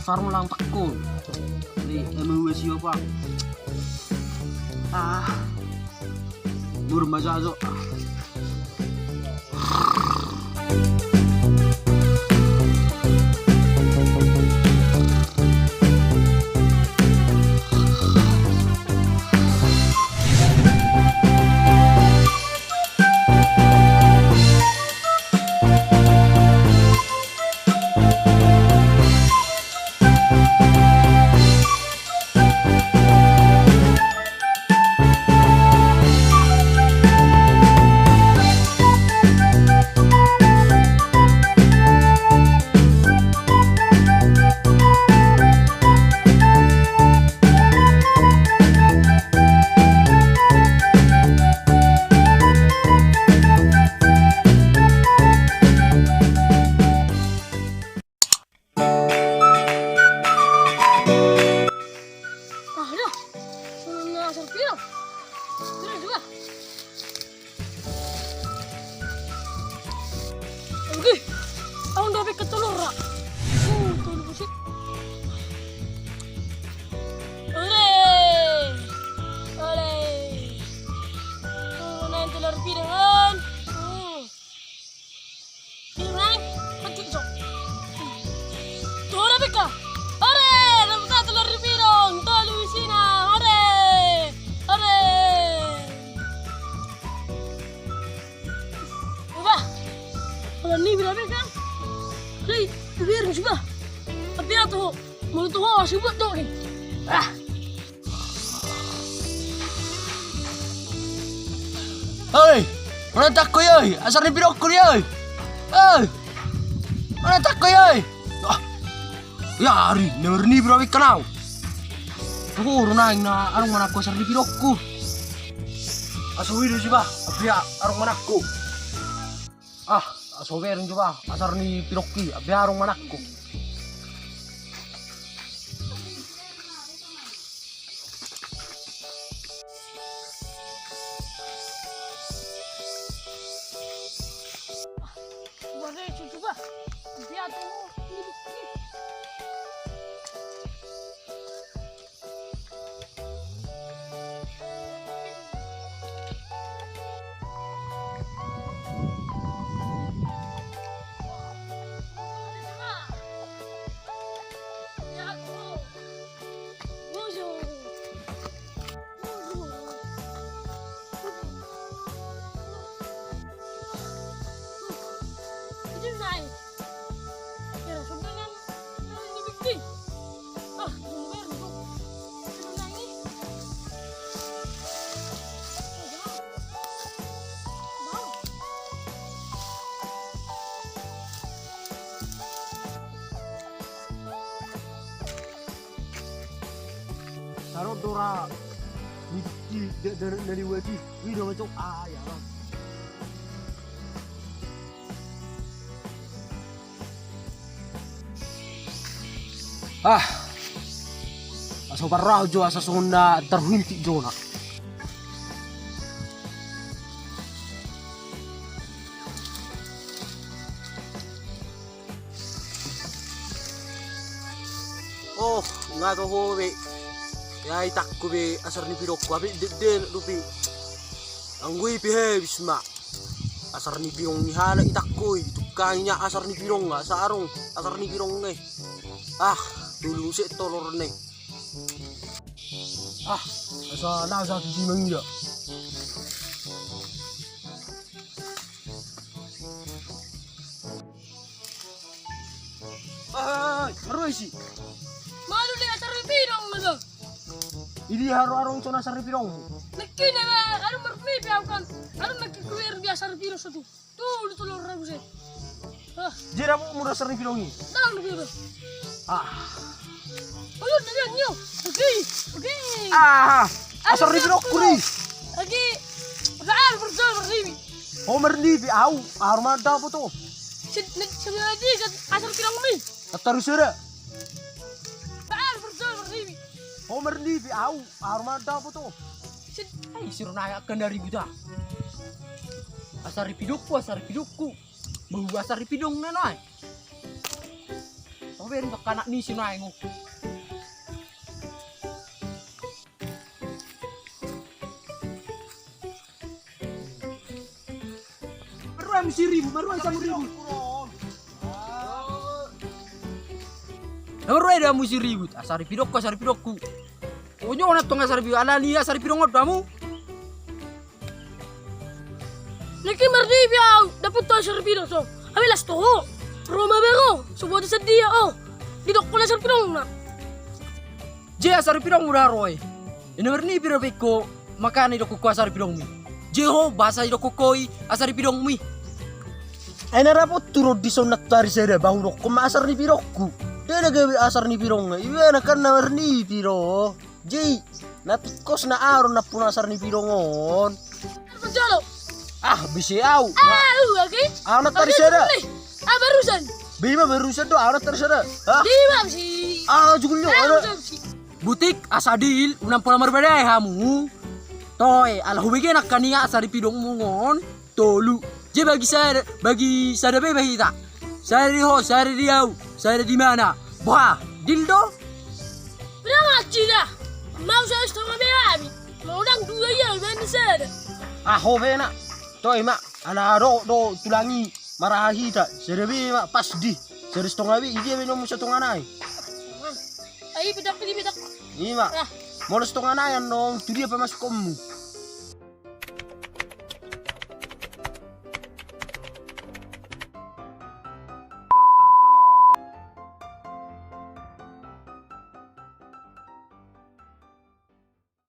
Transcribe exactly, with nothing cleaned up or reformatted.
Sarung lang takko. Ni emu wesi apa? Ah. Burma jajo. Ah, dah. Senang asal piro. Terus juga. Oke. Aun dapet ketolor, ra. Uh, tolu busit. Ole. Ole. Oh, nanti lor pidangan. Hmm. Irang, pecik, cok. Tuh, ada beka. Ore, dapat satu lor di pidong. Tolu isina. Ore. Ore. Ubah. Kalau ni bila beka. Hei, biar juga. Tapi ya tuh, mulut tuh, oh, sibuk tuh. Ah. Oi, mana takko i, oi? Asar ni pidongku i, oi. Oi. Mana takko i, oi? Ah. Ya ari, na marnipi do au ingkon au. Tuhu do naeng na adong manangko asar ni pidongku. Aso i do jiba, abia adong manangko. Ah, aso bereng jiba, asar ni pidongki, abia adong manangko. Saro dora ni, ni, da, da, na liwati. Ui, dong, cok. Ah, ya, Bang. Ah. Aso parrau jo, asa songon na tarhuntik jona. Oh, nga toho be. Ya, itangku be asar ni pidongku, abe dede dope. Anggo i pe he bisma. Asar ni pidong ni halak itangku i, tukang i nya asar ni pidong nga, sarung asar ni pidong e. Ah, tolu se tolor ne. Ah, asa na satu si mangira. Hai, maroi si. Malu le asar ni pidong na do. Idi haro arong sona asar ni pidong. Nangkin na anu marmi pe au kan. Anu nangkin kuer biasa ni pidong satu. Tuh, di tulang rabu se. Ah. Jera mu mura asar ni pidong i. Dang di pidong. Ah. Oke, oke. Ah, asar ni pidongku i. Oke. Udah, ah, berjual berdiri. Oh, marnipi au, ahu ma dapot ho. Sed-, ne-, sebenarnya kan asar pidong mi. Tatarus ada. Baal berjual marnipi. Oh, marnipi au, ahu ma dapot ho. Sed- Ai, siro na akan dari buta. Asar ni pidongku, asar ni pidongku. Bau asar ni pidong na nai. Beri ke anak ni si Naeng. Marua hamu siribut, marua hamu siribut. Marua hamu siribut. Asar pidongku, asar pidongku. Onyo na tong asar pidong, alani asar pidong on do hamu. Nangkin marnipi au, dapot tu asar pidong so. Abe las toho. Roma bero, so buat sedia o. Didok ho asar pidongna. Jadi asar pidongmu da ro i. Ina marnipi do pe ho, makana didok ho asar pidongmu i. Jadi ho, boasa didok ho i asar pidongmu i? Ai na dapot tu ro dison na tu ari sada, bah hudok ho ma asar ni pidongku. Dia na gabe asar ni pidongna. Iba na kan na marnipi do. Jadi na tingkos na aron na puna asar ni pidong on. Jolo. Ah, bise au. Ah, au age. Au na tu ari sada. Ah, barusan. Bima barusan do, au na tu ari sada. Ah. Bima si. Ah, jugul yo. Ah, barusan si. Butik asa dil, unang pola marbadai hamu. Toe, ala hubege nangkin ia asar ni pidongmu on. Tolu. Jadi bagi sada, bagi sada be bah hita. Sada di ho, sada di au, sada di mana. Bah, dil do. Berapa cida? Mau sada setengah be abi. Mau nang dua ia, bani sada. Ah, ho be na. Toe ma, ala do, do, tulangi. Maraha hita. Sada be ma, pas di. Sada setengah be, idia be nomu setengah nai. Ai, pedak, pedak, pedak. Ima. Ah. Molo setengah nai annon, tu dia pamasukkonmu.